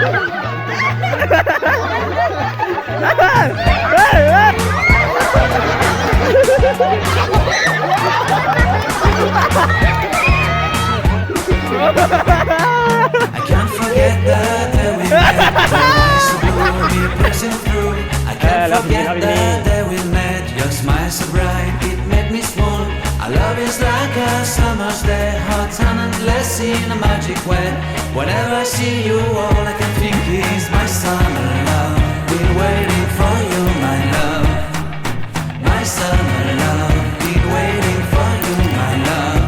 I can't forget the day we met. The lights blew me passing through. I can't forget the day we met. Your smile so bright, it made me swoon. Our love is like a summer's day, hot and endless in a magic way. Whenever I see you, all I can think is my summer love. Been waiting for you, my love. My summer love, been waiting for you, my love.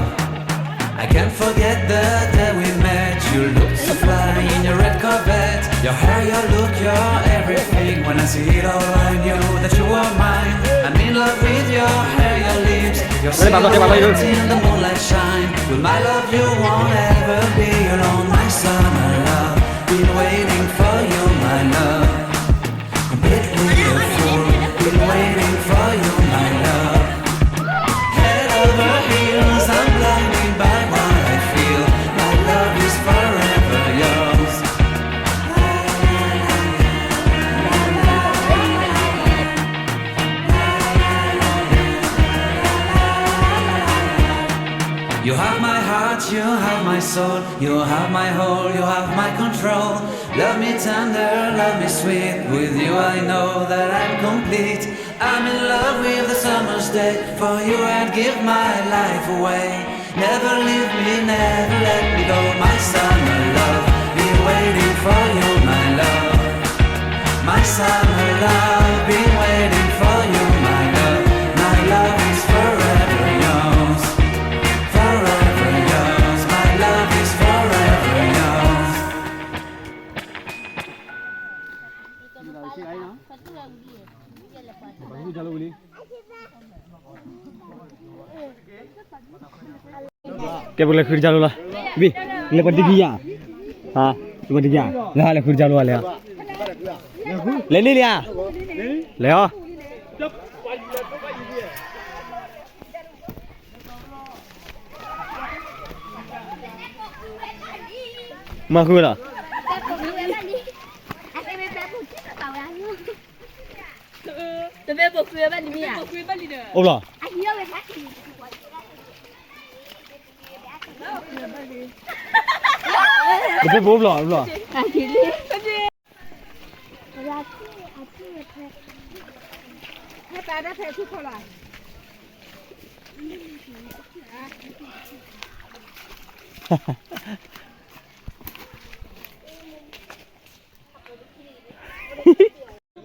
I can't forget the day we met. You looked so fly in your red Corvette. Your hair, your look, your everything. When I see it all, I knew that you were mine. I'm in love with your hair, your lips. Your silhouette in the moonlight shine. With my love, you won't ever be alone. My summer love, been waiting for you, my love. Completely a fool, been waiting for you, my love. Head over heels, I'm blinded by what I feel. My love is forever yours. You have my heart, you have my soul, you have my whole, you have my control. Love me tender, love me sweet, with you I know that I'm complete. I'm in love with the summer's day, for you I'd give my life away. Never leave me, never let me go, my summer love, been waiting for you, my love. My summer love, been waiting for you, my love. My love is forever yours, forever yours. My love is forever yours. Kêပလဲၤဃုတၢ်လိၤလီၤ, ဘံၣ်, လဲၤပှၤဒံကယၤ, ဟါ, ပှၤဒံကယၤ, လဲၤဟါလဲၤဃုတၢ်လိၤလဲၤ, လဲၤလံလံဧါ, လဲၤအီၤ, မၤဃုလီၤ, တဘဲဘိၣ်ဃုဘၣ်လံမ့ၢ်ဧါ, အိၣ်ဘျီ, တဘဲဘိၣ်အိၣ်ဘျီ, အိၣ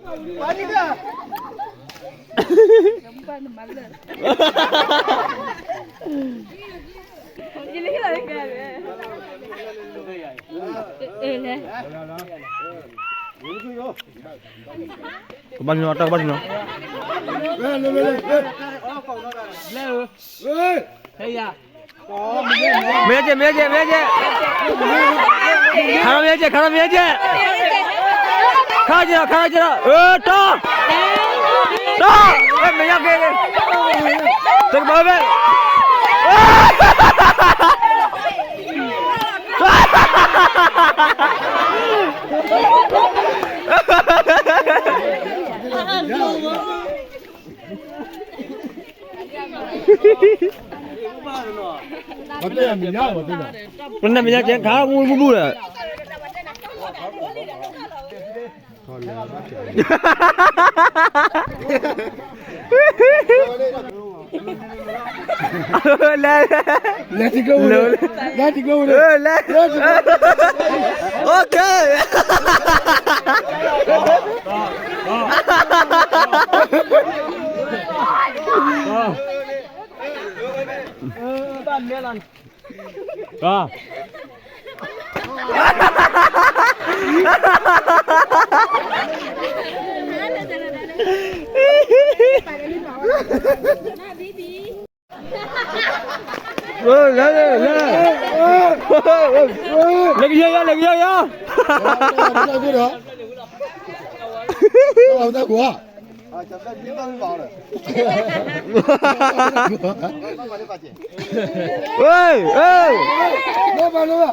်ဘျီ. ကဘၣ်နုာ်လီၤ, တၢ်ကဘၣ်နုာ်လီၤ, မ့ၢ်က့ၤ မ့ၢ်က့ၤ မ့ၢ်က့ၤ, ခါထီၣ်မ့ၢ်က့ၤ ခါထီၣ်မ့ၢ်က့ၤ, ခါထီၣ်က့ၤဒီး ခါထီၣ်က့ၤဒီး, အၢ တီၢ်, တီၢ်, အဲ မ့ၢ်ယါက့ၤ, တကမၤဝဲဖဲ ပနၢ်မ့ၢ်ညါကဲခါမူမူမူလၢ, လဲၤ, လဲၤတကျိၤဝဲ, လဲၤတကျိၤဝဲ, လဲၤ, လဲၤတကျိၤ, အိၣ်ခ့ ဘၣ်မဲလီၤန့ၣ်, လဲၤ, လဲၤ, လဲၤ, လဲၤကယီယီ လဲၤကယီယီ, တၢ်ကွၢ် ဝ့ၢ်, ဝ့ၢ်, လၢဘၣ်လၢဘၣ်,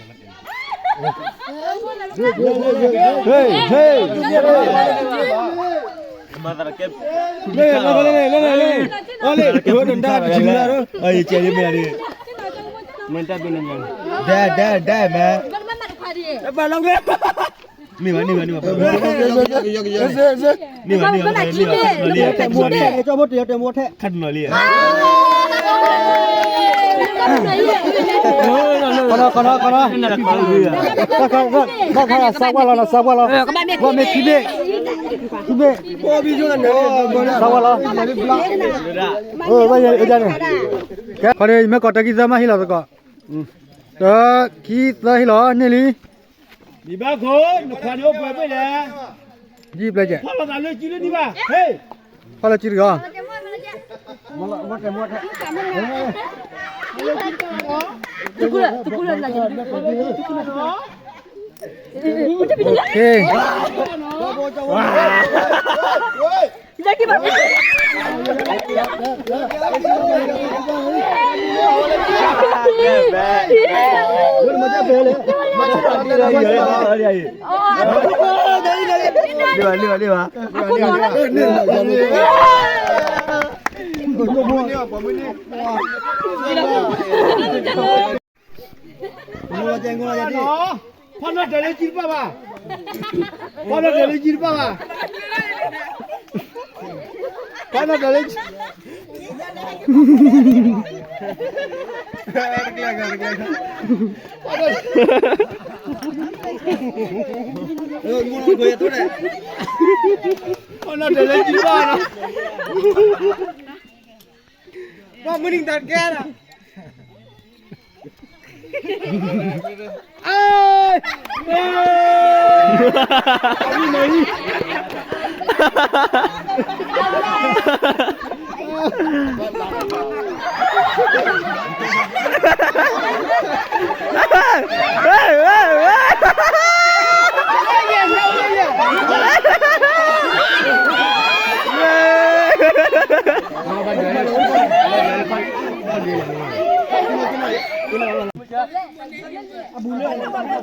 ဟ့ၣ် ဟ့ၣ် မၤသးတကဲ လၢ လၢ လၢ လၢ လၢ အီၤလၢ တဝဲဒၣ်တၢ်ကစံးလၢ အီၤ ယကဲလၢမ့ၢ်ဒ် မ့ၢ်တၢ်ဒိၣ်န့ၣ်ညါ ဒဲ ဒဲ ဒဲ မ့ၢ် ဘၣ်လီၤက့ န့ၢ်ဘၣ် န့ၢ်ဘၣ် န့ၢ်ဘၣ် န့ၢ်ဘၣ် န့ၢ်ဘၣ် ခါတနီၤလံ ခါတနီၤလံ ဘၣ်ခါ ဘၣ်ခါ စၢ်ကွၢ်လီၤနီၤ စၢ်ကွၢ်လီၤ ဘၣ်မ့ၢ်ခံဘ့ၣ် ခံဘ့ၣ် စၢ်ကွၢ်လီၤ အၢ ဘၣ်ယဲ အၢ န့ၣ် ကဲ ခီဒီး ယမ့ၢ်ကိးတၢ်ခံသၢမးဟ့ၣ်လီၤသကိး တၢ်ခံသၢဟ့ၣ်လီၤ န့ၢ်လံ မံၤဘၣ်ခိၣ် နခွါန့ၣ်အိၣ်ပှဲၤဘ့ၣ်လဲၣ် ယံာ်ပျဲၢ်ကဲ ဖီၣ်လီၤသးလၢစုလၢနံၤဘၣ် ဟ့ၣ် ဖီၣ်လၢစုတဂီၤ OK ဖီၣ်နီၣ်တၢ်လၢစုတပၣ်ဘၣ် ဖီၣ်နီၣ်တၢ်လၢစုတပၣ်ဘၣ် ဖီၣ်နီၣ်တၢ်လၢ ဖီၣ်နီၣ်တၢ်လၢစုတပၣ်ဘၣ်နီၤ ဘၣ်မုၢ်နံၤတၢ်တကဲနီၤ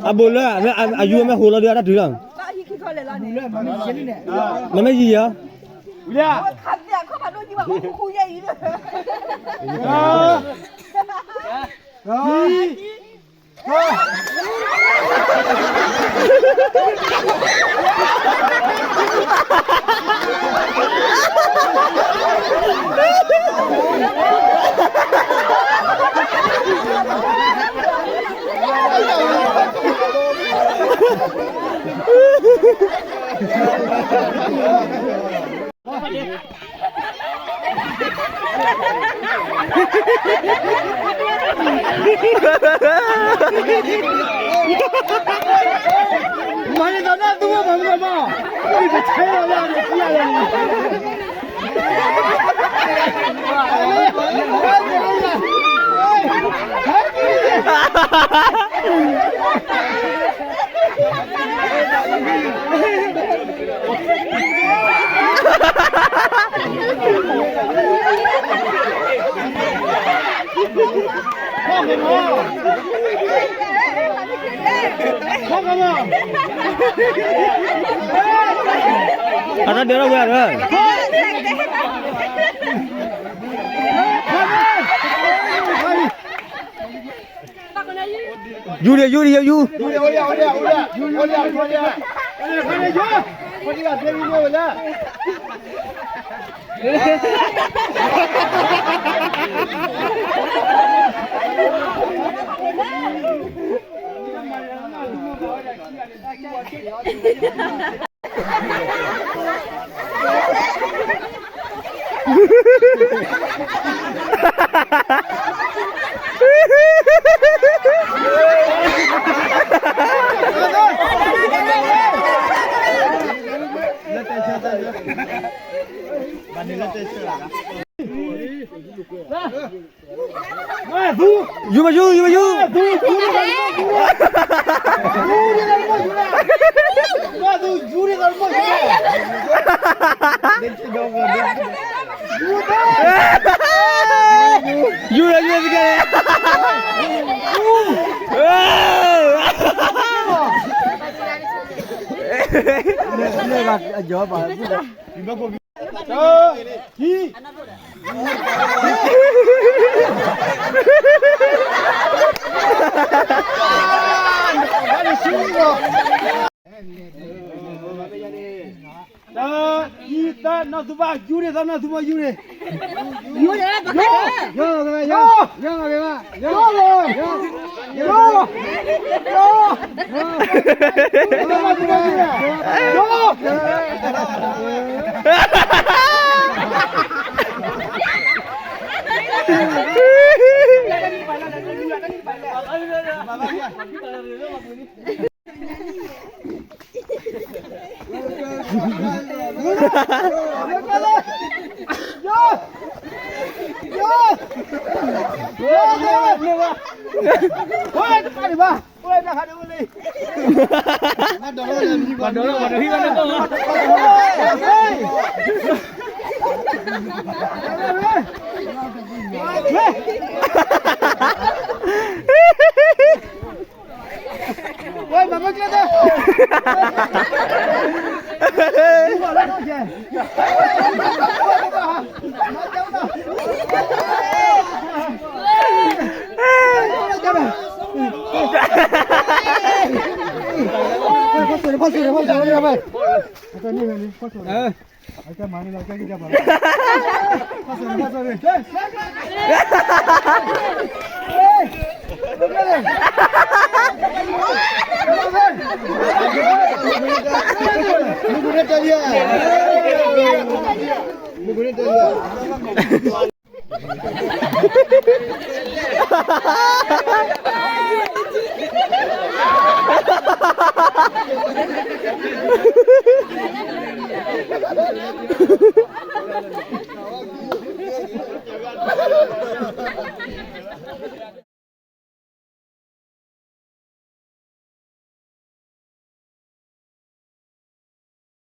အဘူးလၢ အယူၤမ့ၢ်ဟိးလီၤဒုးအတၢ်တုၤလီၤ, မ့မ့ၢ်ယံၤယၤ, အတၢ်ဒဲးထီၣ်ဝဲဧါ, ယူၤဒံး ယူၤဒံး ယူၤ, ယူၤမယူၤ ယူၤမယူၤ, ယူၤဒီးယူၤတကဲ, အယီၤဘၣ် တၢ်အံၤသၢ နီၢ်သူဘၣ်ယူၤန့ၣ် သၢ နီၢ်သူဘၣ်ယူၤန့ၣ်, ယူၤန့ၣ် ယူၤ, ယူၤ, ယူၤ, ယူၤ, ယူၤ, ယူၤ, ယူၤ,